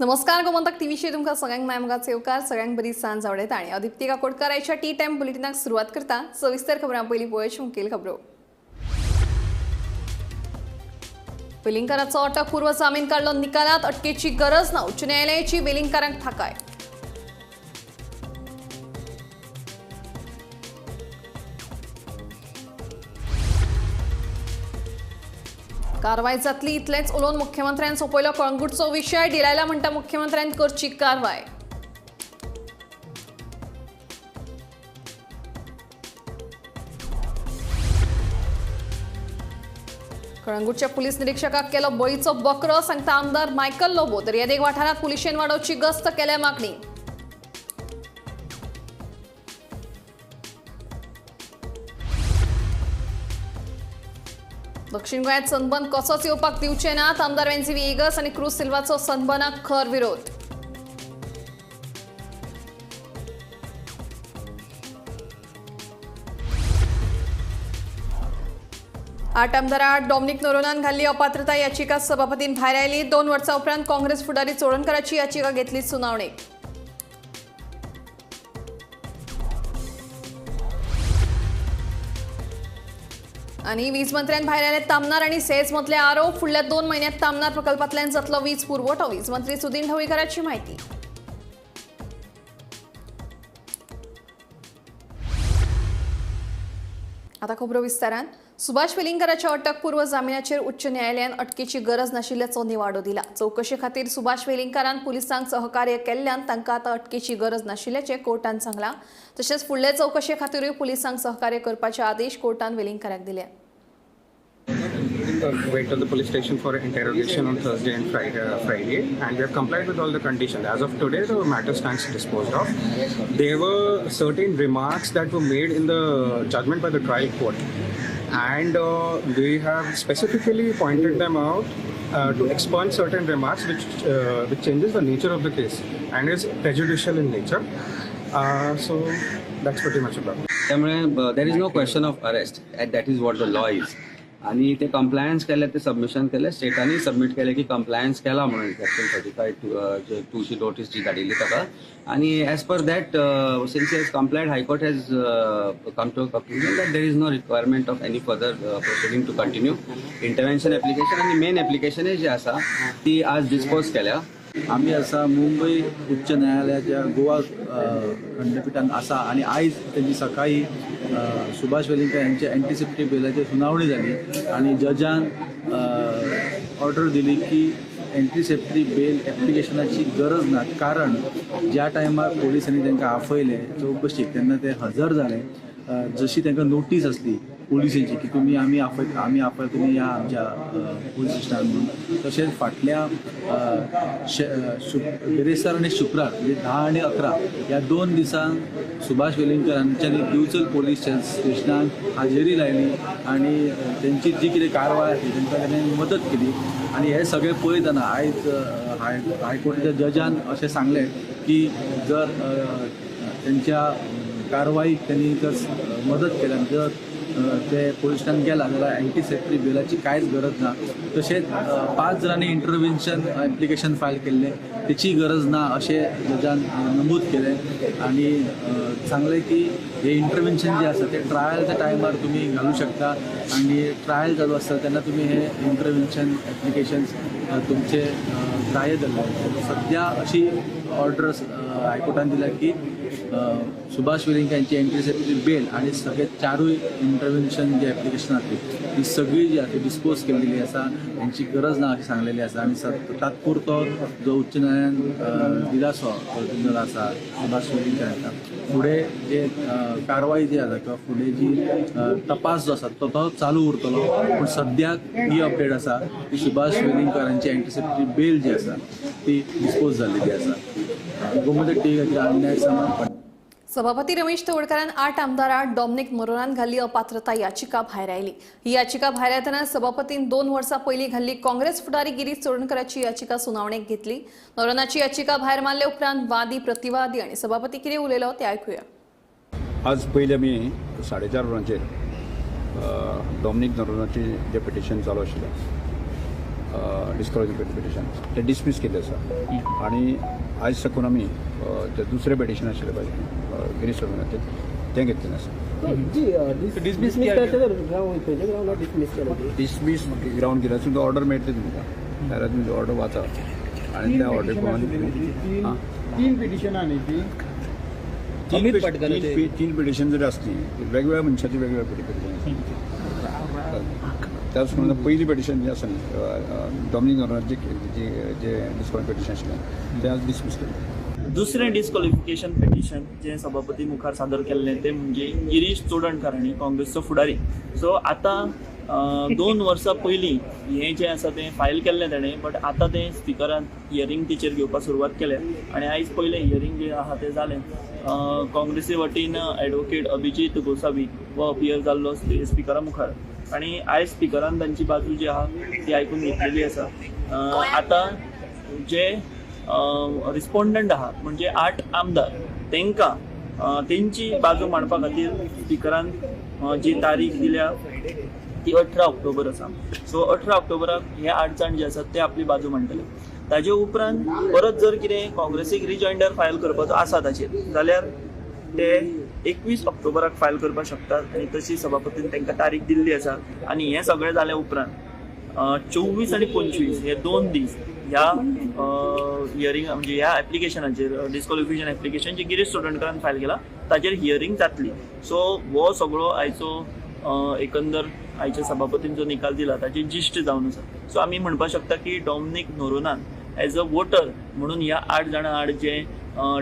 नमस्कार, गोमंतक टीव्हीचेर तुमकां सगळ्यांक माय येवकार. सगळ्यांक बरी सांज आवडयता आनी हांव दिप्ती काकोडकर आयच्या टी टायम बुलेटिनाक सुरवात करता. सविस्तर खबरां पयलीं पळोवची मुखेल खबरो. वेलिंगकाराचो अटकपूर्व जामीन काडलो निकालात, अटकेची गरज ना, उच्च न्यायालयाची वेलिंगकारांक थाकाय. कारवाय जातली इतलेंच उलोवन मुख्यमंत्र्यान सोंपयलो कळंगूटचो विशय. डिलायला म्हणटा मुख्यमंत्र्यान करची कारवाय. कळंगूटच्या पुलीस निरीक्षकाक केलो बळीचो बकरो, सांगता आमदार मायकल लोबो. दर्यादेग वाठारांत पुलिशेन वाडोवची गस्त केल्या मागणी. दक्षिण गोंयांत सनबर्न कसोच येवपाक दिवचे नात, आमदार वेन्झी व्हिएगस आनी क्रूज सिल्वाचो सनबर्नाक खर विरोध. आठ आमदारां डॉमिनिक नोरोनान घाल्ली अपात्रता याचिका सभापतीन भायर आयली. 2 वर्सां उपरांत काँग्रेस फुडारी चोडणकाराची याचिका घेतली सुनावणेक. आनी वीज मंत्र्यान भायर आयले तामनार आनी सेज मदले आरोप. फुडल्या 2 म्हयन्यांत तामनार प्रकल्पांतल्यान जातलो वीज पुरवठो, वीज मंत्री सुदिन ढवळीकाराची म्हायती. आता खबरो विस्तारान. सुभाष वेलिंगकाराच्या अटकपूर्व जामिनाचेर उच्च न्यायालयान अटकेची गरज नाशिल्ल्याचो निवाडो दिला. चवकशे खातीर सुभाष वेलिंगकारान पुलिसांक सहकार्य केल्ल्यान तांकां आतां अटकेची गरज नाशिल्ल्याचें कोर्टान सांगलां. तशेंच फुडले चवकशे खातीरूय पुलिसांक सहकार्य करपाचे आदेश कोर्टान वेलिंगकाराक दिले. Went to the police station for interrogation on Thursday and Friday, and we have complied with all the conditions. As of today, the matter stands disposed of. There were certain remarks that were made in the judgment by the trial court, and we have specifically pointed them out to expunge certain remarks which changes the nature of the case and is prejudicial in nature. So that's pretty much about it. त्यामुळे there is no question of arrest. That is what the law is. आणि ते compliance केले, ते submission केले, स्टेटांनी submit केले की compliance केला म्हणून सेक्शन 35(2) ची नोटीस जी धाडिल्ली ताका. आनी as per that since has complied, high court has come to a conclusion that there is no requirement of any further proceeding to continue. Intervention application आनी मेन एप्लिकेशनय जी आसा ती आज डिस्पोज केल्या. आमी आसा मुंबय उच्च न्यायालयाच्या गोवा खंडपिठान आसा आनी आयज तेंची सकाळी सुभाष वेलिंगकर यांच्या एंटीसेप्टिक बेलाचेर सुनावणी जाली आनी जजान ऑर्डर दिली की एंटीसेप्टिक बेल एप्लिकेशनाची गरज ना, कारण ज्या टायमार पोलिसांनी तांकां आपयले चवकशीक तेन्ना ते हजर जाले. जशी तांकां नोटीस आसली पोलिसेची की तुमी आमी आपय तुमी या आमच्या पोलीस स्टेशनार म्हणून. तशेंच फाटल्या बिरेस्तार आनी शुक्रार म्हणजे 10 आनी 11 ह्या 2 दिसांक सुभाष वेलिंगकर हांच्यांनी दिवचल पोलीस स्टेशनान हाजेरी लायली आनी तेंची जी कितें कारवाय आसली तेंकां तेणें मदत केली. आनी हें सगळें पळयतना आयज हायकोर्टाच्या जजान अशें सांगलें की जर तेंच्या कारवाईक त्यांनी जर मदत केल्या, जर ते पोलीस स्टेशन गेला जाल्यार एंटीसेप्टिक बेलाची कांयच गरज ना. तशेंच 5 जाणांनी इंटरव्हेन्शन एप्लिकेशन फायल केल्लें तेची गरज ना अशें जजान नमूद केलें आनी सांगलें की हे इंटरव्हेन्शन जे आसा ते ट्रायलच्या टायमार तुमी घालूं शकता आनी ट्रायल चालू आसता तेन्ना तुमी हे इंटरव्हेन्शन एप्लिकेशन्स तुमचे ग्राह्य धरले. सद्या अशी ऑर्डर हायकोर्टान दिल्या की सुभाष वेलिंगकर यांची एंटीसेप्टिक बेल आणि सगळे 4 इंटरव्हेन्शन जे एप्लिकेशन आसली ती सगळी जी आसा ती डिस्पोज केलेली आसा, यांची गरज ना अशी सांगलेली आसा. आनी तात्पुरतो जो उच्च न्यायालयान दिलासो दिल्लो आसा सुभाष वेलिंगकर हांकां, फुडें जे कारवाय जी आसा किंवा फुडें जी तपास जो आसा तो चालू उरतलो, पूण सद्याक ही अपडेट आसा की सुभाष वेलिंगकर हांची एंटीसेप्टिक बेल जी आसा ती डिस्पोज जाल्लेली आसा. गोमंतक टीव्ही खातीर अन्याय समान. सभापती रमेश तवडकारान 8 आमदारां डॉमिनिक नोरोनान घाल्ली अपात्रता याचिका भायर आयली. ही याचिका भायर येतना सभापतीन 2 वर्सां पयलीं घाल्ली काँग्रेस फुडारी गिरीश चोडणकाराची याचिका सुनावणेक घेतली. नोरोनाची याचिका भायर मारले उपरांत वादी प्रतिवादी आनी सभापती कितें उलयलो ते आयकुया. आज पयलीं आमी 4:30 वरांचेर डॉमिनिक नोरोनाची जे पिटिशन चालू आशिल्लें डिस्क्वॉलिफिकेशन पिटिशन तें डिसमीस केल्लें आसा आनी आयज साकून आमी जें दुसरें पिटिशन आशिल्लें पळय गिरीश चोडणकाराचें तें घेतलेलें आसा. डिसमिस केलं. डिसमीस ग्रावंड केल्यार तुमकां ऑर्डर मेळटली तुमकां, जाल्यार तुमची ऑर्डर वाचा आनी त्या ऑर्डर प्रमाणे तीन तीन पिटिशनां न्ही ती तीन पिटिशन जरी आसली, वेगवेगळ्या मनशाची वेगवेगळ्या पिटिशन. त्याच प्रमाणे पयली पिटिशन जें आसा न्ही, डॉमिनीक नोरोन्हाचे जे डिस्क्वॉलिफाय पिटिशन आशिल्लें तें आज डिसमीस केलें. दुसरें डिस्क्वॉलिफिकेशन पिटिशन जें सभापती मुखार सादर केल्लें तें म्हणजे गिरीश चोडणकार हांणी, काँग्रेसचो फुडारी. सो आतां 2 वर्सां पयलीं हें जें आसा तें फायल केल्लें ताणें, बट आतां तें स्पिकरान हियरींग तेचेर घेवपाक सुरवात केल्या आनी आयज पयलें हियरींग जें आहा तें जालें. काँग्रेसी वतीन एडवोकेट अभिजीत गोसावी हो अपियर जाल्लो स्पिकरा मुखार आनी आयज स्पिकरान तांची बाजू जी आहा ती आयकून घेतलेली आसा. आतां जे रिस्पोंडंट आहा म्हणजे 8 आमदार तांकां तेंची बाजू मांडपा खातीर स्पिकरान जी तारीख दिल्या ती 18 ऑक्टोबर आसा. सो 18 ऑक्टोबराक हे 8 जाण जे आसात ते आपली बाजू मांडटले. ताजे उपरांत परत जर कितें काँग्रेसीक रिजॉयंडर फायल करपाचो आसा ताचेर जाल्यार ते 21 ऑक्टोबराक फायल करपाक शकतात आनी तशी सभापतीन तांकां तारीख दिल्ली आसा. आनी हें सगळें जाल्या उपरांत 24 आनी 25 हे 2 दीस ह्या हियरींग म्हणजे ह्या एप्लिकेशनाचेर डिस्क्वॉलिफिकेशन एप्लिकेशन जे गिरीश चोडणकारान फायल केला ताचेर हियरींग जातली. सो हो सगळो आयचो एकंदर आयच्या सभापतीन जो निकाल दिला ताची जिश्ट जावन आसा. सो आमी म्हणपाक शकता की डॉमनीक नोरोन्हान एज अ वोटर म्हणून ह्या 8 जाणां आड जें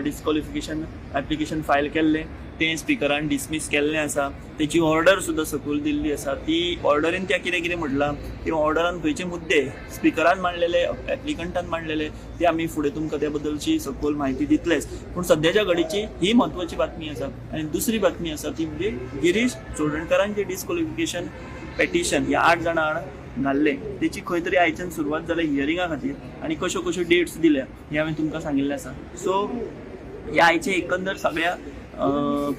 डिस्क्वॉलिफिकेशन एप्लिकेशन फायल केल्लें तें स्पिकरान डिसमीस केल्लें आसा. तेची ऑर्डर सुद्दां सकयल दिल्ली आसा. ती ऑर्डरीन त्या कितें कितें म्हटलां किंवा ऑर्डरान खंयचे मुद्दे स्पिकरान मांडलेले, एप्लिकंटान मांडलेले ते आमी फुडें तुमकां त्या बद्दलची सकयल म्हायती दितलेच. पूण सद्याच्या घडीची ही म्हत्वाची बातमी आसा. आनी दुसरी बातमी आसा ती म्हणजे गिरीश चोडणकारान जें डिस्क्वॉलिफिकेशन पेटिशन ह्या 8 जाणां आड घाल्लें तेची खंय तरी आयच्यान सुरवात जाल्या हियरिंगा खातीर आनी कश्यो कश्यो डेट्स दिल्या हें हांवें तुमकां सांगिल्लें आसा. सो ह्या आयचे एकंदर सगळ्या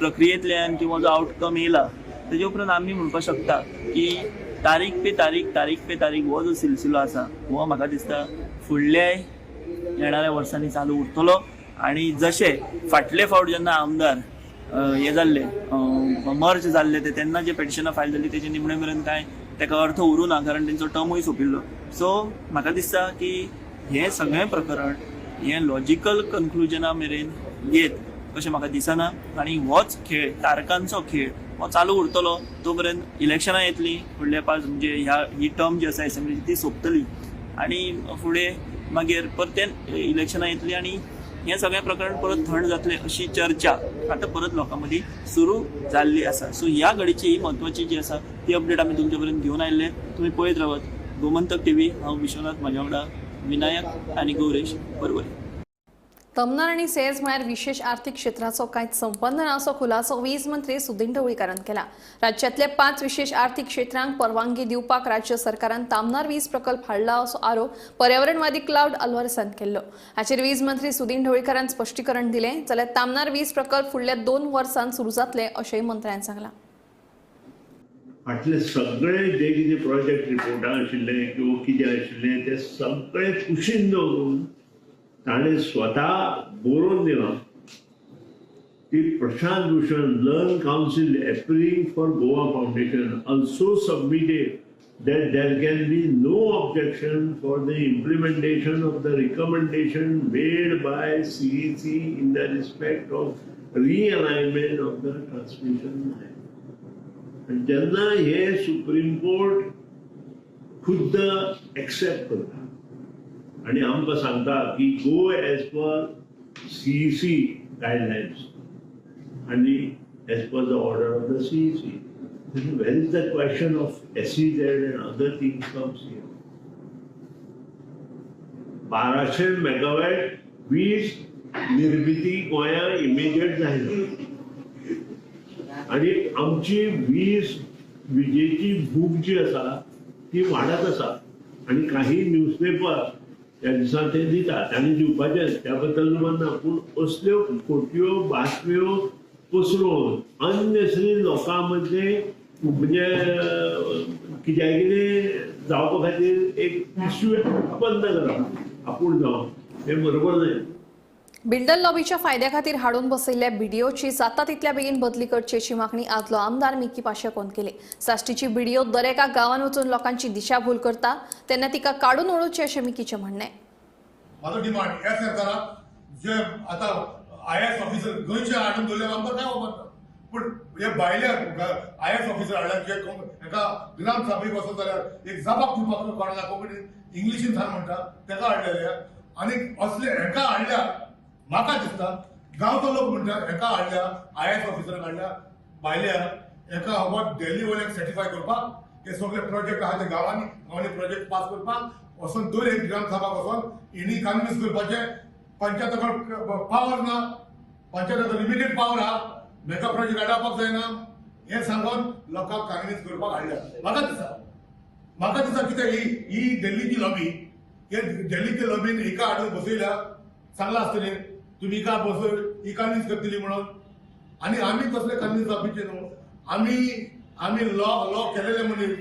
प्रक्रियेंतल्यान किंवा जो आवटकम येयला तेजे उपरांत आमी म्हणपाक शकता की तारीख पे तारीख, तारीख पे तारीख हो जो सिलसिलो आसा हो म्हाका दिसता फुडल्या येणाऱ्या वर्सांनी चालू उरतलो. आनी जशें फाटले फावट जेन्ना आमदार हे जाल्ले मर्ज जाल्ले ते तेन्ना जे पेटिशनां फायल जाल्ली तेजे निमणे मेरेन कांय ताका अर्थ उरूं ना, कारण तेंचो टर्मूय सोंपिल्लो. सो म्हाका दिसता की हें सगळें प्रकरण हें लॉजिकल कन्क्लुजना मेरेन येत अशें म्हाका दिसना आनी होच खेळ, तारखांचो खेळ हो चालू उरतलो तो पर्यंत इलेक्शनां येतलीं फुडल्या 5 म्हणजे ह्या ही टर्म जी आसा एसेंब्लीची ती सोंपतली आनी फुडें मागीर परते इलेक्शनां येतलीं आनी हें सगळें प्रकरण परत थंड जातलें अशी चर्चा आतां परत लोकां मदीं सुरू जाल्ली आसा. सो ह्या घडीची ही म्हत्वाची जी आसा ती अपडेट आमी तुमचे पर्यंत घेवन आयिल्ले. तुमी पळयत रावात गोमंतक टीव्ही. हांव विश्वनाथ, म्हाज्या वांगडा विनायक आनी गौरेश परवरी. तमनार आनी सेज म्हळ्यार विशेष आर्थिक क्षेत्राचो कांयच संबंद ना असो खुलासो वीज मंत्री सुदिन ढवळीकारान केला. राज्यांतल्या 5 विशेष आर्थिक क्षेत्रांक परवानगी दिवपाक राज्य सरकारान तामनार वीज प्रकल्प हाडला असो आरोप पर्यावरणवादी क्लावड अल्वारेसान केल्लो. हाचेर वीज मंत्री सुदिन ढवळीकारान स्पश्टीकरण दिलें. जाल्यार तामनार वीज प्रकल्प फुडल्या 2 वर्सांत सुरू जातले अशेंय मंत्र्यान सांगलां. फाटले सगळे जे कितें प्रोजेक्ट रिपोर्टां आशिल्ले किंवा कितें आशिल्लें ते सगळे कुशीन दवरून ताणें स्वता बरोवन दिलां की Prashant Bhushan learned counsel appearing for Goa foundation also submitted that there can be no objection for the implementation of the recommendation made by CEC in the respect of realignment of the transmission line. आनी जेन्ना हे supreme court खुद्द accept करता आनी आमकां सांगता की go as per CEC guidelines आनी as per the order of the CEC, where is the question of SEZ and other things comes here? 1200 megawatt वीज निर्मिती गोंया इमिजिएट जायना आनी आमची वीज विजेची भूक जी आसा ती वाडत आसा आनी काही न्यूजपेपर त्या दिसा ते दिता तांणी दिवपाचें त्या बद्दल मानना, पूण असल्यो खोट्यो बातम्यो पसरोवन अननेसरी लोकां मदीं म्हणजे कित्याक कितें जावपा खातीर एक इश्यू बंद करप आपूण जावन हें बरोबर न्हय. बिल्डर लॉबीच्या फायद्या खातीर हाडून बसयल्ल्या बीडीओची जाता तितल्या बेगीन बदली करची अशी मागणी आदलो आमदार मिकी पाशेकोन केली. साश्टीची बीडीओ दरेका गांवांत वचून लोकांची दिशाभूल करता तेन्ना तिका काडून उडोवची अशें मिकीचें म्हणणें. म्हाजो डिमांड ह्या सरकाराक जे आतां आयएएस ऑफिसर गोंयचे हाडून दवरले आमकां काय खबर ना, पूण हे भायले आयएएस ऑफिसर हाडल्या जे हेका ग्राम सभेक वचत जाल्यार एक जबाब दिवपाक कळना, कोंकणी इंग्लिशीन सांग म्हणटा तेका हाडलेले आनी असले हेका हाडल्या. म्हाका दिसता गांवचो लोक म्हणटा हेका हाडल्या आयएएस ऑफिसराक हाडल्या भायल्या हेका what Delhi वयल्यान सर्टिफाय करपाक हे सगळे प्रोजेक्ट आहा ते गांवांनी गांवांनी प्रोजेक्ट पास करपाक वचून दोन एक ग्रामसभाक वचून हेणी कन्विन्स करपाचें. पंचायताक पावर ना, पंचायताक लिमिटेड पावर आहा, मेगा प्रोजेक्ट हाडपाक जायना हें सांगून लोकांक कन्विन्स करपाक हाडल्या. म्हाका दिसता कित्याक ही दिल्लीची लॉबी, हे दिल्लीच्या लॉबीन हिका हाडून बसयल्या सांगलां आसतलें तुमी हिका बसय ही कन्विन्स करतली म्हणून. आनी आमी कसले कन्विन्स जावपाचे न्हू, आमी आमी लॉ केलेले मनीस,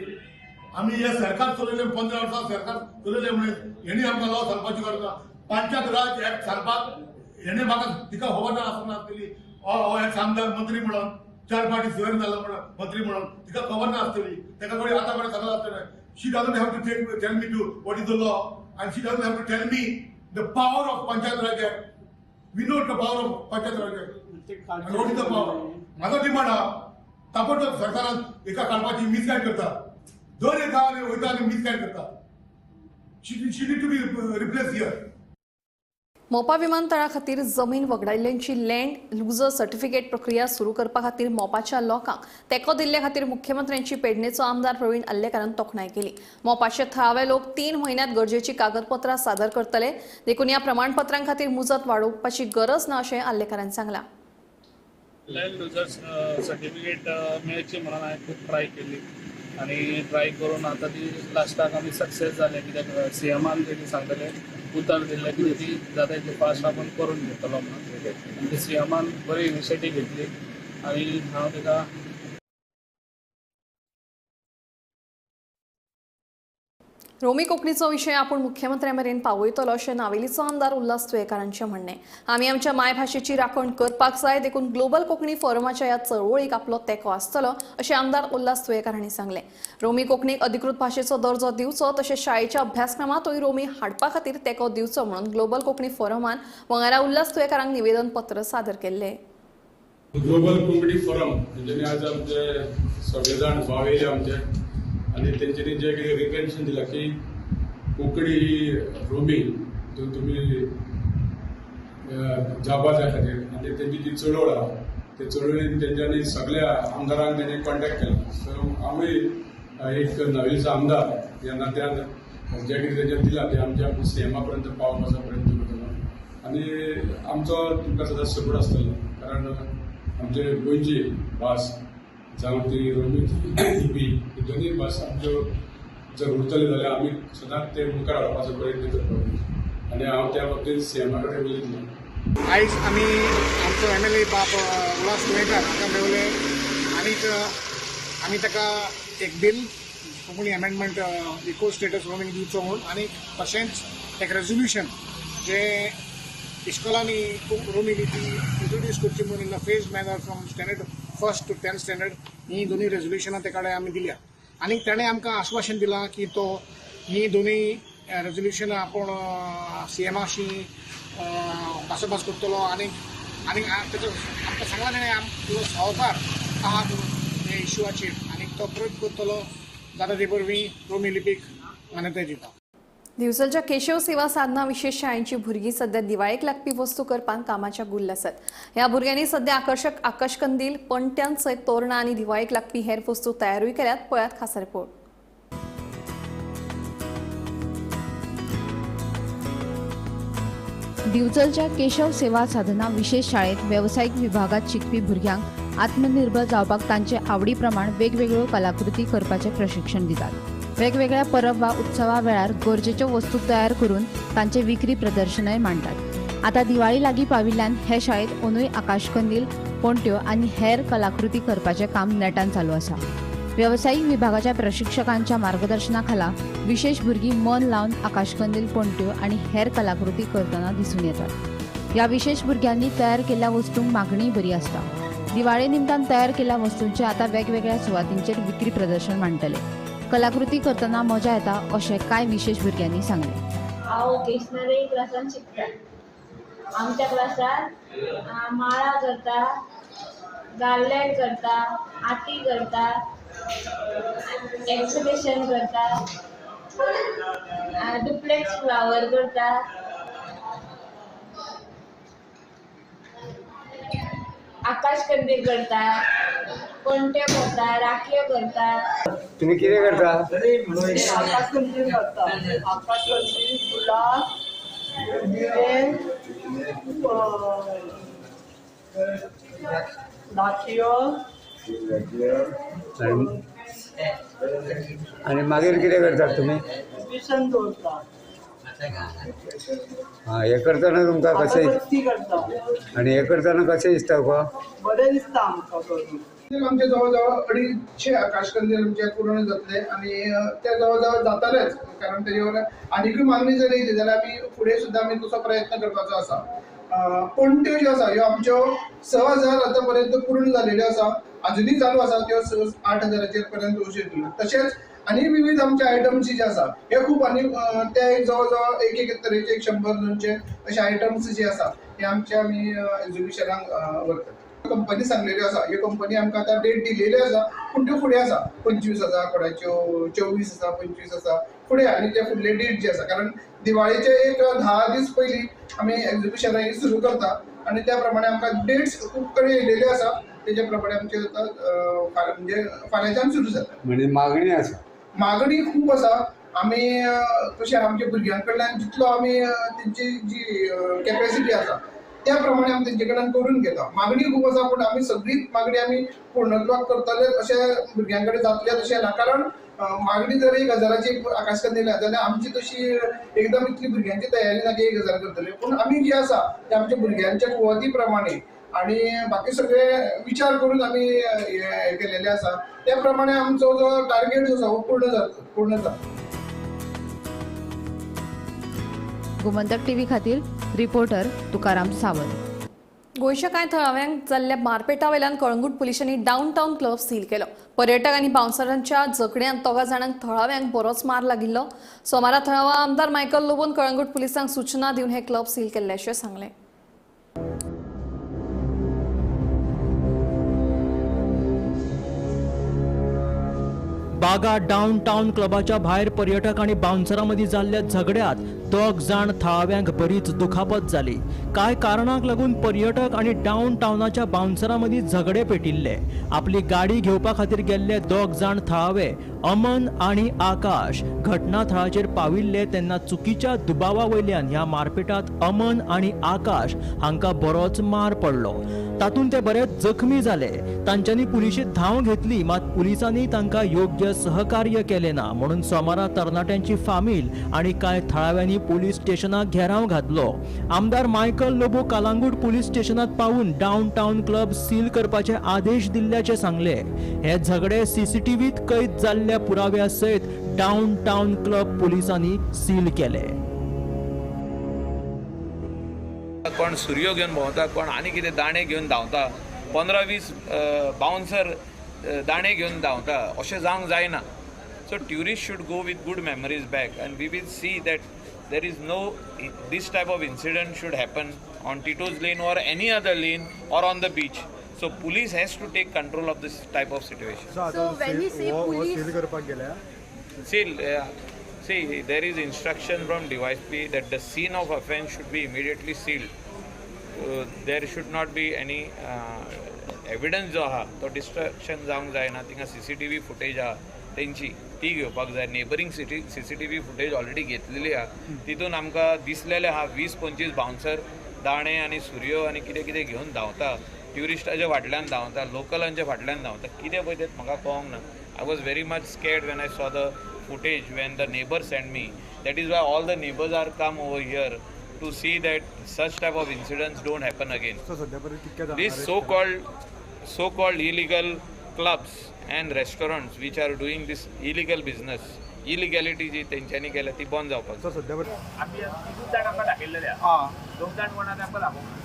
आमी हे सरकार चलयलें 15 वर्सां सरकार चलयलें मनीस, हेणी आमकां लॉ सांगपाची गरज ना. पंचायत राज एक्ट सांगपाक हेणे म्हाका तिका खबर ना आसना आसतली, हो एक्स आमदार मंत्री म्हणून 4 फावटी सुवेर जाला म्हणून मंत्री म्हणून तिका खबर ना आसतली, तेका कडेन आतां कडेन सांगलां आसतलें. She doesn't have to tell me to what is the law and she doesn't have to tell me the power of Panchayat Raj Act. We know the power of Panchayat Raj Act and what is the power. म्हाजो demand आहा ताबडतोब सरकारान एका काडपाची misguide करता, दर एक गांवांनी वयता आनी मिसगायड करता. She need to be replace here. Mopa विमानतळा खातीर जमीन वगडायल्ल्यांची लँड लुजर सर्टिफिकेट प्रक्रिया सुरू करपा खातीर मोपाच्या लोकांक तेंको दिल्ले खातीर मुख्यमंत्र्यांची पेडणेचो आमदार प्रवीण आर्लेकारान तोखणाय केली. मोपाचे थळावे लोक 3 म्हयन्यांत गरजेची कागदपत्रां सादर करतले, देखून ह्या प्रमाणपत्रां खातीर मुजत वाडोवपाची गरज ना अशें आर्लेकारान सांगलां. लँड लुजर सर्टिफिकेट मेळची म्हणून हांवें खूब ट्राय केली आनी ट्राय करून आतां ती लास्टाक आमी सक्सेस जाले, कित्याक सीएमान तेणी सांगलें उतर दिल्लें की ती जाता तितली फास्ट आपूण करून घेतलो म्हणून, आनी ती सीएमान बरी इनिशिएटीव घेतली आनी हांव ताका. रोमी कोंकणीचो विशय आपूण मुख्यमंत्र्या मेरेन पावयतलो अशें नावेलीचो आमदार उल्हास तुयेंकार हांचें म्हणणें. आमी आमच्या मायभाशेची राखण करपाक जाय, देखून ग्लोबल कोंकणी फोरमाच्या ह्या चळवळीक आपलो तेंको आसतलो अशें आमदार उल्हास तुयेंकार हांणी सांगलें. रोमी कोंकणीक अधिकृत भाशेचो दर्जो दिवचो तशेंच शाळेच्या अभ्यासक्रमांतूय रोमी हाडपा खातीर तेंको दिवचो म्हणून ग्लोबल कोंकणी फोरमान मंगळारा उल्हास तुयेंकारांक निवेदन पत्र सादर केल्लें. ग्लोबल कोंकणी फोरम तेंच्यांनी आज आमचे सगळे जाण भाव येयले आमचे आनी तेंच्यांनी जें कितें रिप्रेजेंटेशन दिलां की कोंकणी ही रोमी तितून तुमी जावपा जाय खातीर आनी तेंची जी चळवळ आहा ते चळवळीन तेंच्यांनी सगळ्या आमदारांक तेणी कॉन्टेक्ट केला. सो आमी एक नावेलीचो आमदार ह्या नात्यान जें कितें तेंच्यांनी दिलां तें आमच्या सीएमा पर्यंत पावपाचो प्रयत्न करतलो आनी आमचो तुमकां सदांच सपोर्ट आसतलो, कारण आमचे गोंयची भास जावं ती रोमीची लिपी ही दोनूय भास आमच्यो जर उरतल्यो जाल्यार आमी सदांच ते मुखार हाडपाचो प्रयत्न करपाक आनी हांव त्या बाबतींत सीएमा कडेन उलयतलो. आयज आमी आमचो एमएलए बाब उल्हास तुयेंकार हांकां मेवले आनीक आमी ताका एक bill Konkani amendment equal status roaming दिवचो म्हूण आनी तशेंच एक रेजोल्युशन जें इस्कॉलांनी रोमी लिपी इंट्रोड्यूस करची म्हणून in a phase manner from standard 1st to 10th standard ही दोनूय रेजोल्युशनां ते कडेन आमी दिल्या आनी ताणें आमकां आश्वासन दिलां की तो ही दोनूय रेजोल्युशनां आपूण सीएमाशी भासाभास करतलो आनी आनी ताचो आमकां सांगलां ताणें आमचो सहकार आहा ह्या इश्यूआचेर आनी तो प्रयत्न करतलो जाता ते वरवीं रोमी लिपीक मान्यताय दिता. दिवचलच्या केशव सेवा साधना विशेष शाळेची भुरगीं सध्या दिवाळेक लागपी वस्तू करपाक कामाच्या गुल्ल आसात. ह्या भुरग्यांनी सध्या आकर्शक आकाशकंदील, पणट्यां सयत तोरणां आनी दिवाळेक लागपी हेर वस्तू तयारूय केल्यात. पळयात खासा रिपोर्ट. दिवचलच्या केशव सेवा साधना विशेष शाळेत वेवसायीक विभागात शिकपी भुरग्यांक आत्मनिर्भर जावपाक तांचे आवडी प्रमाण वेगवेगळ्यो कलाकृती करपाचें प्रशिक्षण दितात. वेगवेगळ्या परब वा उत्सवा वेळार गरजेच्यो वस्तू तयार करून तांचे विक्री प्रदर्शनय मांडटात. आतां दिवाळी लागीं पाविल्ल्यान हे शाळेंत अंदूय आकाशकंदील, पणट्यो आनी हेर कलाकृती करपाचें काम नेटान चालू आसा. वेवसायीक विभागाच्या प्रशिक्षकांच्या मार्गदर्शना खाला विशेष भुरगीं मन लावन आकाशकंदील, पणट्यो आनी हेर कलाकृती करतना दिसून येतात. ह्या विशेष भुरग्यांनी तयार केल्ल्या वस्तूंक मागणीय बरी आसता. दिवाळे निमतान तयार केल्ल्या वस्तूंचे आतां वेगवेगळ्या सुवातींचेर विक्री प्रदर्शन मांडटले. कलाकृती करतना मजा येता अशें कांय विशेष भुरग्यांनी सांगलें. हांव वोकेशनरी क्लासान शिकता. आमच्या क्लासान माळा करता, गार्लँड करता, आरती करता, एक्सिबिशन करता, डुप्लेक्स फ्लावर करता. आकाश कंदील करता, पणट्यो करता, राखयो करता. तुम्ही कितें करता? आकाश कंदील करता. आकाश कंदील, फुलां, दिवे, राखयो. आनी मागीर कितें करतात तुमी? बेसन दवरता. हां, हें करतना तुमकां कशें आनी हें करतना कशें दिसता तुका? बरें दिसता आमकां करून. आमचे जवळ जवळ 250 आकाशकंदील आमचे पूर्ण जातले आनी ते जवळ जवळ जातालेच, कारण तेजे वयल्यान आनिकूय मागणी जर येयली जाल्यार आमी फुडें सुद्दां आमी तसो प्रयत्न करपाचो आसा. पणट्यो ज्यो आसा ह्यो आमच्यो 6000 आतां पर्यंत पूर्ण जालेल्यो आसा, आजुनूय चालू आसा त्यो 8,000 पर्यंत वचून. तशेंच आनी विविध आमचे आयटम्स जे आसा हे खूब आनी ते जवळ जवळ एक एक तरेचे 100-200 अशे आयटम्स जे आसा हे आमचे आमी एग्जिबिशनाक व्हरतात. कंपनी सांगलेल्यो आसा, ह्यो कंपनी आमकां आतां डेट दिलेल्यो आसा, पूण त्यो फुडें आसा. 25 आसा कोणाच्यो, 24 आसा, 25 आसा फुडें. आनी ते फुडले डेट जे आसा, कारण दिवाळेचे एक 10 दीस पयलीं आमी एग्जिबिशनां ही सुरू करता आनी त्या प्रमाणे आमकां डेट्स खूब कडेन येयलेल्यो आसा, तेज्या प्रमाणे आमचे आतां म्हणजे फाल्यांच्यान सुरू जाता. म्हणजे मागणी आसा, मागणी खूब आसा. आमी कशें आमच्या भुरग्यां कडल्यान जितलो आमी तेंची जी कॅपेसिटी आसा त्या प्रमाणे आमी तेंचे कडल्यान करून घेता. मागणी खूब आसा, पूण आमी सगळीच मागणी आमी पूर्णत्वाक करतले अशें भुरग्यां कडेन जातलें तशें ना, कारण मागणी जर 1000ची आकाशकंदील जाल्यार आमची तशी एकदम इतली भुरग्यांची तयारी ना की 1000 करतले. पूण आमी जी आसा ते आमच्या भुरग्यांच्या कुवती प्रमाणे आनी बाकी सगळे विचार करून आमी हे केलेले आसा, त्या प्रमाणे आमचो जो टार्गेट जो आसा हो पूर्ण जाता, पूर्ण जाता. गोमंतक टीव्ही खातीर रिपोर्टर तुकाराम सावंत. गोंयच्या कांय थळाव्यांक जाल्ल्या मारपेटा वयल्यान कळंगूट पुलिसांनी डाऊन टावन क्लब सील केलो. पर्यटक आनी बाउन्सरांच्या झगड्यांत 4 जाणांक थळाव्यांक बरोच मार लागिल्लो. सोमारा थळावा आमदार मायकल लोबोन कळंगूट पुलिसांक सूचना दिवन हे क्लब सील केल्ले अशें सांगलें. बागा डाऊन टावन क्लबाच्या भायर पर्यटक आनी बाउन्सरां मदीं जाल्ल्या झगड्यांत 2 जाण थळाव्यांक बरीच दुखापत जाली. कांय कारणांक लागून पर्यटक आनी डाऊन टावनाच्या बाउन्सरां मदीं झगडे पेटिल्ले. आपली गाडी घेवपा खातीर गेल्ले 2 जाण थळावे अमन आनी आकाश घटना थळाचेर पाविल्ले तेन्ना चुकीच्या दुबावा वयल्यान ह्या मारपेटांत अमन आनी आकाश हांकां बरोच मार पडलो. तातूंत ते बरेच जखमी जाले. तांच्यांनी पुलिशेंत धांव घेतली, मात पुलिसांनी तांकां योग्य सहकार्य केलें ना म्हणून सोमारा तरणाट्यांची फामील आनी कांय थळाव्यांनी पुलीस स्टेशनाक घेराव घातलो. आमदार मायकल लोबो कालांगूट पुलीस स्टेशनात पावून डाऊन टावन क्लब सील करपाचे आदेश दिल्ल्याचे सांगले. हे झगडे सीसीटीव्हीत कैद जाल्ल्या पुराव्या सयत डाऊन टावन क्लब पुलिसांनी सील केले. कोण सुरयो घेवन भोंवता, कोण आनी कितें दाणे घेवन धांवता, 15-20 बाउन्सर दाणे घेवन धांवता, अशें जावंक जायना. So tourist should go with good memories back and we will see that there is no this type of incident should happen on Tito's lane or any other lane or on the beach. So police has to take control of this type of situation. So when we say police, see, there is instruction from DYSP that the scene of offence should be immediately sealed. There should not be any evidence जो आहा तो destruction जावंक जायना. थिंगा CCTV footage आहा तेंची ती घेवपाक जाय. नेबरींग CCTV footage already घेतलेली आहा, तितून आमकां दिसलेले आहा 20-25 बाउन्सर दाणे आनी सुरयो आनी कितें कितें घेवन धांवता, ट्युरिस्टाच्या फाटल्यान धांवता, लोकलांच्या फाटल्यान धांवता. कितें पळय तें म्हाका कळोंक ना. I was very much scared when I saw the footage when the neighbour send me. That is why all the neighbours are come over here to see that such type of incidents don't happen again. This so-called illegal clubs and restaurants which are doing this illegal business, illegality जी तेंच्यांनी केल्या ती बंद जावपाक जाय. सध्या आमी तिगूच जाण आमकां दाखयल्लेले आहा, दोग जाण कोणा आमकां दाखोवंक.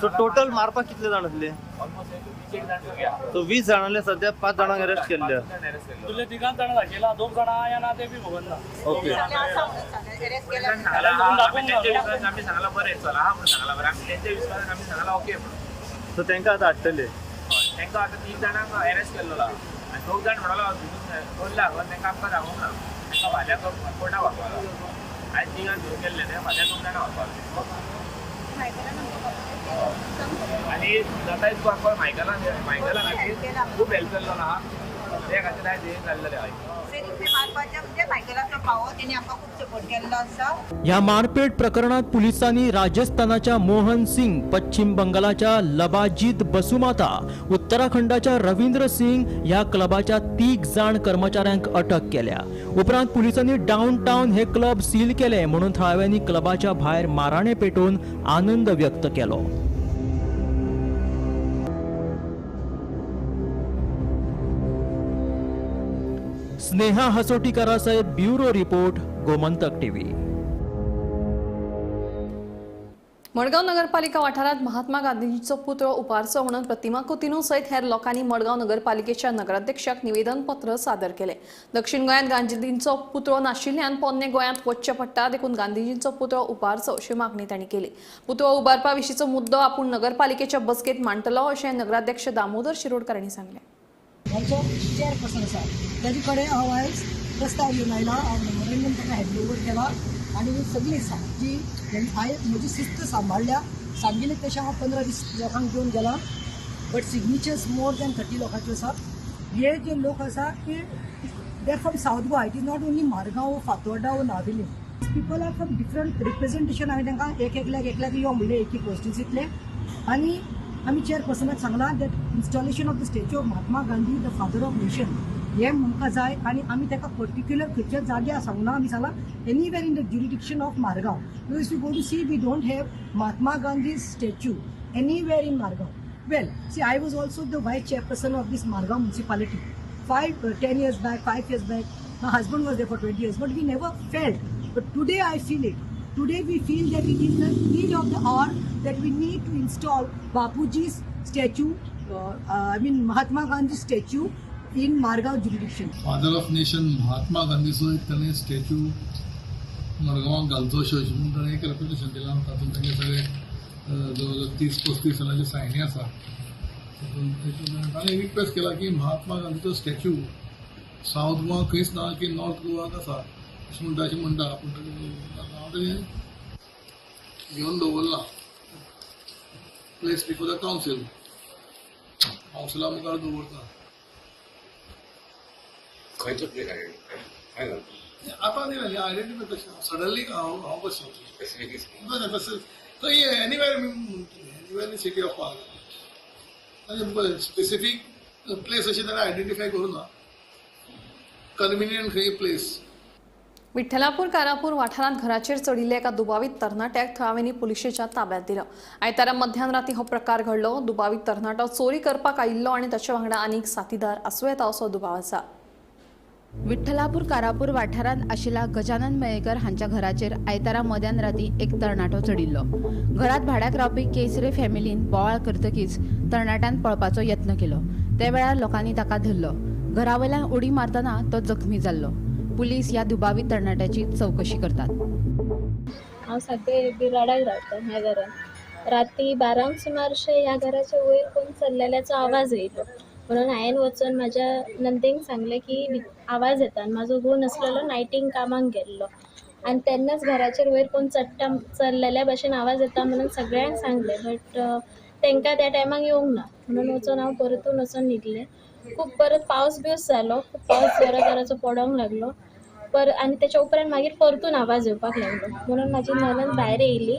सो टोटल मारपाक कितले जाण आसले? ऑलमोस्ट 20 जाण भुरगे आहा. सो 20 जाणांले सध्या 5 जाणांक अरेस्ट केल्ले. तुले तिगां जाणां दाखयला, दोग जाणां या ना ते बी खबर ना. ओके, आमी सांगला बरें चल आहा म्हणून सांगला बरें, आमी तेंच्या विस्वासान आमी सांगला ओके म्हणून. सो तांकां आतां हाडटले. तांकां आतां 3 जाणांक अरेस्ट केल्लो आनी 2 जाण म्हणलो चोरला, तांकां आमकां दाखोवंक ना, तांकां फाल्यां कोर्टाक व्हरपाक आयज तिगां सुरू केल्ले ते फाल्यां 2 जाणां व्हरपाक. आनी जाता तितको आमकां मायकला खातीर खूब हेल्प केल्लो आहा, ते खातीर आयज हें जाल्लें आहा. ह्या मारपेट प्रकरणात पुलिसांनी राजस्थानाच्या मोहन सिंग, पश्चिम बंगालाच्या लबाजीत बसुमाता, उत्तराखंडाच्या रवींद्र सिंग ह्या क्लबाच्या 3 जाण कर्मचाऱ्यांक अटक केल्या. उपरांत पुलिसांनी डाऊन टाऊन हे क्लब सील केले म्हणून थळाव्यांनी क्लबाच्या भायर माराणे पेटोवन आनंद व्यक्त केलो. स्नेहा हसोटीकरा सहित bureau report, Gomantak TV. Madgaon नगरपालिका वाठारात महात्मा गांधीजीचो पुतळो उबारचो म्हणून प्रतिमा कुतिन्हो सयत हेर लोकांनी मडगांव नगरपालिकेच्या नगराध्यक्षाक निवेदनपत्र सादर केले. दक्षिण गोंयांत गांधीजींचो पुतळो नाशिल्ल्यान पोन्ने गोंयांत वचचें पडटा, देखून गांधीजींचो पुतळो उबारचो अशी मागणी तांणी केली. पुतळो उबारपा विशींचो मुद्दो आपूण नगरपालिकेच्या बसकेंत मांडटलो अशें नगराध्यक्ष दामोदर शिरोडकर हांणी सांगलें. आमचो चेअरपर्सन आसा ताजे कडेन हांव आयज प्रस्ताव घेवन आयला, हांव मेमोरेंडम ताका हँड ओवर केला आनी सगळी जी हांवें म्हजी शिस्त सांबाळ्ळ्या, सांगिल्लें तशें हांव 15 दीस लोकांक घेवन गेला, बट सिग्नेचर्स मोर दॅन 30 लोकांच्यो आसा. हे जे लोक आसा ते they are from South Goa, it is not only Margao, Fatorda or Navelim. People are from different representation. हांवें तांकां एक एकल्याक एकल्याक यो म्हणलें एक एक कॉन्स्टिट्युन्सींतले आनी आमी चेअरपर्सनाक सांगलां that installation of the statue of Mahatma Gandhi the father of nation हें आमकां जाय आनी आमी ताका पर्टिक्युलर खंयच्या जाग्यार सांगना, आमी सांगलां anywhere in the jurisdiction of Margao. Because you go to see we don't have Mahatma Gandhi statue anywhere in Margao. Well see, I was also the vice chairperson of this Margao municipality 10 years back, 5 years back. My husband was there for 20 years, but we never felt. But today I feel it. Today we feel that it is the need of the hour that we need to install Bapuji's statue, Mahatma Gandhi's statue in Margao jurisdiction. Father of nation Mahatma गांधीचो एक ताणें statue मडगांवाक घालचो अशें म्हणून ताणें एक reputation दिलां. तातूंत तांगे सगळे जवळ जवळ 30-35 जाणांच्यो सायनी आसा. ताणें रिक्वेस्ट केला की महात्मा गांधीचो स्टॅच्यू सावथ गोवा खंयच ना की नॉर्थ गोवाक आसा अशें म्हणटा, अशें म्हणटा. पूण हांव तें घेवन दवरलां प्लेस बिफोर the council, कावन्सिला मुखार दवरता. खंयचो प्लेस आयडेंटिफाय आतां न्ही आयडेंटिफाय कशें सडनली हांव कशें तशें थंय anywhere anywhere in city of Margao specific place अशें ताणें आयडेंटिफाय करूं ना, कन्विनियंट खंय प्लेस. विठ्ठलापूर कारापूर वाठारांत घराचेर चडिल्ल्या एका दुबावीत तरणाट्याक थळाव्यांनी पुलिशेच्या ताब्यात दिलो. आयतारा मध्यान राती हो प्रकार घडलो. दुबावीत तरणाटो चोरी करपाक आयिल्लो आनी ताचे वांगडा आनीक साथीदार आसूं येता असो दुबाव आसा. विठ्ठलापूर कारापूर वाठारांत आशिल्ल्या गजानन मयेकर हांच्या घराचेर आयतारा मध्यान राती एक तरणाटो चडिल्लो. घरांत भाड्याक रावपी केसरे फॅमिलीन बोवाळ करतकीच तरणाट्यान पळपाचो यत्न केलो. त्या वेळार लोकांनी ताका धरलो. घरा वयल्यान उडी मारतना तो जखमी जाल्लो. पुलीस ह्या दुबावीत तरणाट्याची चवकशी करतात. हांव सद्या बिराडाक रावता. ह्या घरान राती 12 सुमारशे ह्या घराच्या वयर कोण चल्लेल्याचो आवाज येयलो म्हणून हांवें वचून म्हाज्या नंदेक सांगलें की आवाज येता आनी म्हाजो घोव नासलेलो, नायटींग कामाक गेल्लो आनी तेन्नाच घराचेर वयर कोण चडटा चल्लेल्या भशेन आवाज येता म्हणून सगळ्यांक सांगलें, बट तांकां त्या टायमाक येवंक ना म्हणून वचून हांव परतून वचून न्हिदलें. खूब परत पावस बिवस जालो, खूब पावस जोरा जोराचो पडोंक लागलो पर आनी तेच्या उपरांत मागीर परतून आवाज येवपाक लागलो म्हणून म्हाजी ननंद भायर येयली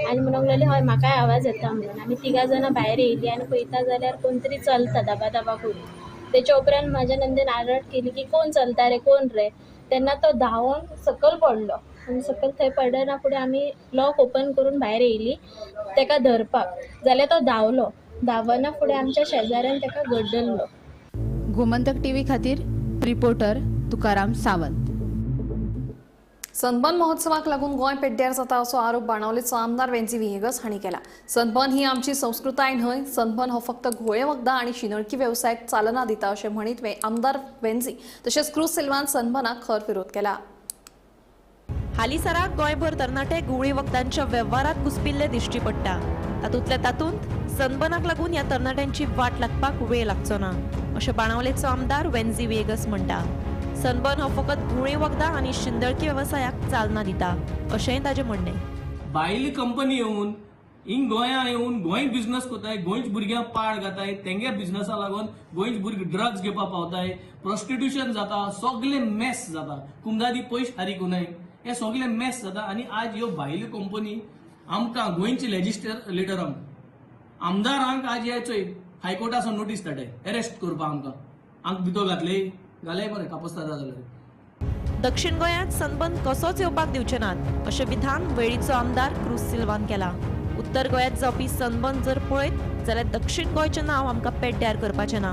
आनी म्हणूंक लागली हय म्हाकाय आवाज येता म्हणून. आमी तिगां जाणां भायर येयली आनी पळयता जाल्यार कोण तरी चलता दाबा दाबा करून. तेच्या उपरांत म्हाज्या नंदेन आरड केली की कोण चलता रे, कोण रे, तेन्ना तो धांवून सकयल पडलो आनी सकयल थंय पडना फुडें आमी लॉक ओपन करून भायर येयली तेका धरपाक, जाल्यार तो धांवलो. धांवना फुडें आमच्या शेजाऱ्यान तेका गड्डल्लो. गोमंतक टीव्ही खातीर रिपोर्टर तुकाराम सावंत. सनबर्न महोत्सवाक लागून गोंय पेड्ड्यार जाता असो आरोप बाणावलेचो आमदार वेन्झी व्हिएगस हांणी केला. सनबर्न ही आमची संस्कृताय न्हय, सनबर्न हो फक्त घोळे वखदां आनी शिंदळकी वेवसायाक चालना दिता अशें म्हणीत आमदार वेन्झी तशेंच क्रूज सिल्वान सनबर्नाक खर विरोध केला. हालींसराक गोंयभर तरणाटे घुंवळी वखदांच्या वेव्हारात घुसपिल्ले दिश्टी पडटा. तातूंतल्या तातूंत सनबर्नाक लागून ह्या तरणाट्यांची वाट लागपाक वेळ लागचो ना अशें बाणावलेचो आमदार वेन्झी व्हिएगस म्हणटा. सनबर्न हो फकत घुंवळे वखदां आनी शिंदळकी वेवसायाक चालना दिता अशेंय ताजें म्हणणें. भायली कंपनी येवन हिंग गोंया येवन गोंय बिझनस करताय, गोंयच भुरग्यांक पाड घाताय, तेंगे बिझनसा लागून गोंयच भुरगे ड्रग्स घेवपाक पावताय, प्रोस्टिट्युशन जाता, सगळे मेस जाता, कुमदादी पयस हारीक न्हय, हे सगळे मेस जाता. आनी आज ह्यो भायल्यो कंपनी आमकां गोंयचे लेजिस्लेटरांक आमदारांक आज हे चोय हायकोर्टासून नोटीस धाडटाय अरेस्ट करपाक आमकां, आमकां भितर घातले घाले बरें कापस्तादा जाल्यार. दक्षिण गोंयांत सनबर्न कसोच येवपाक दिवचे नात अशें विधान वेळीचो आमदार क्रूज सिल्वान केला. उत्तर गोंयांत जावपी सनबर्न जर पळयत जाल्यार दक्षिण गोंयचें नांव आमकां पेड्ड्यार करपाचें ना.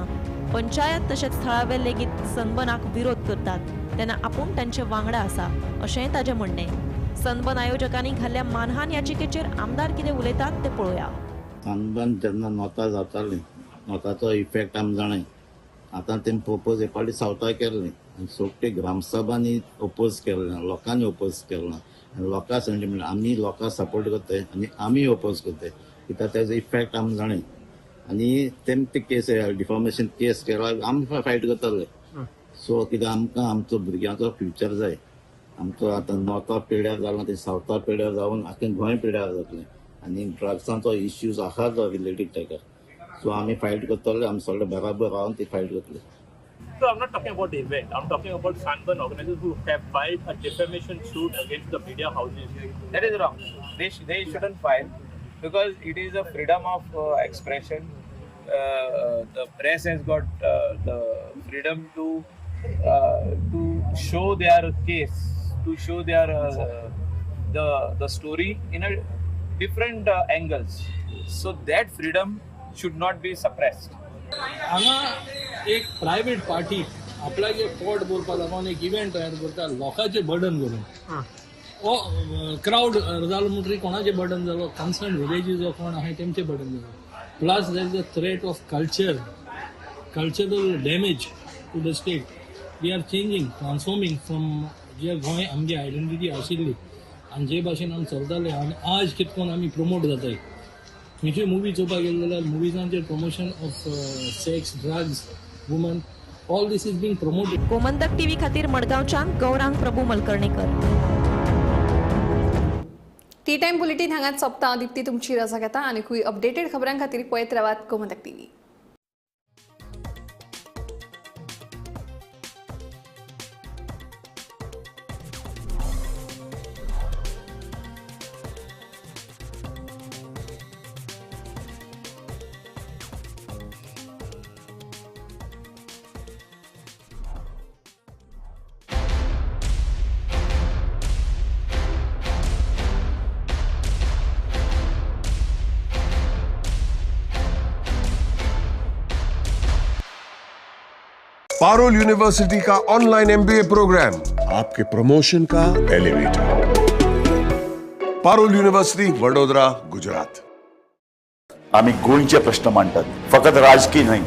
पंचायत तशेंच थळावे लेगीत सनबर्नाक विरोध करतात तेन्ना आपूण तांचे वांगडा आसा अशेंय ताजें म्हणणें. सनबर्न आयोजकांनी घाल्ल्या मानहान याचिकेचेर आमदार कितें उलयतात तें पळोवया. सनबर्न जेन्ना नोता जातालीं, नोताचो इफेक्ट आमी जाणाय. आतां तेमी प्रपोज हे फावटी सावथा केल्लें आनी सोगटे ग्रामसभांनी ओपोज केल्लें, लोकांनी ओपोज केल्लो आनी लोकां सांगलें म्हणल्यार आमी लोकांक सपोर्ट करताय आनी आमी ओपोज करताय कित्याक तेजो इफेक्ट आमी जाणाय. आनी तेमी ते केस डिफॉर्मेशन केस केला, आमी फायट करतले. सो कित्याक आमकां आमचो भुरग्यांचो फ्युचर जाय. आमचो आतां नॉर्था पिड्यार जाला ते सावथा पिड्यार जावन आख्खें गोंय पिड्यार जातलें आनी ड्रग्सांचो इश्यूज आसा जो रिलेटेड ताका. सो आमी फायट करतले, आमी सगळे बराबर रावन ती फायट करतले. So I'm not talking about the event. I'm talking about Sunburn organizers who have filed a defamation suit against the media houses. That is wrong. They shouldn't file because it is a freedom of expression. The press has got the freedom to show their case, to show their the story in a different angles. So that freedom should not be suppressed. हांगा एक private party आपल्याचे पोट भरपा लागून एक event तयार करता लोकांचे burden करून. हो क्रावड जालो म्हणटकीर कोणाचें बर्डन जालो, कन्सर्न विलेजीस जो कोण आहाय तेमचें बर्डन जालो. Plus there is a threat of cultural damage to the state. We are changing, transforming from जे गोंय आमची आयडेंटिटी आशिल्ली आनी जे भाशेन आमी चलताले आनी आज कितें करून आमी प्रमोट जाताय. खंयच्यो मुवी चोवपाक गेले जाल्यार मुवीजांचेर promotion of sex, drugs, woman, all this is being promoted. Gomantak TV खातीर मडगांवच्यान Gaurang Prabhu Malkarnekar. Tea time bulletin हांगाच सोंपता. दीप्ती तुमची रजा घेता आनीकूय अपडेटेड खबरां खातीर पळयत रावात गोमंतक टीव्ही. पारुल यूनिवर्सिटी का ऑनलाइन एमबीए प्रोग्राम आपके प्रमोशन का एलिवेटर. पारुल यूनिवर्सिटी, वडोदरा, गुजरात. आमी गोंयचे प्रश्न मांडटात, फकत राजकीय न्हय,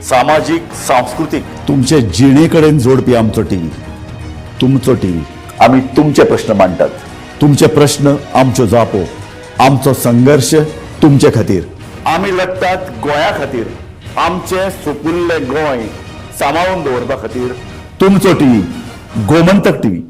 सामाजीक, सांस्कृतीक, तुमचे जिणे कडेन जोडपी आमचो टीव्ही, तुमचो टीव्ही. आमी तुमचे प्रश्न मांडटात, तुमचे प्रश्न आमच्यो जापो, आमचो संघर्श तुमचे खातीर. आमी लढटात गोंया खातीर, आमचें सुपुल्लें गोंय सांबाळून दवरपा खातीर. तुमचो टीव्ही, गोमंतक टीव्ही.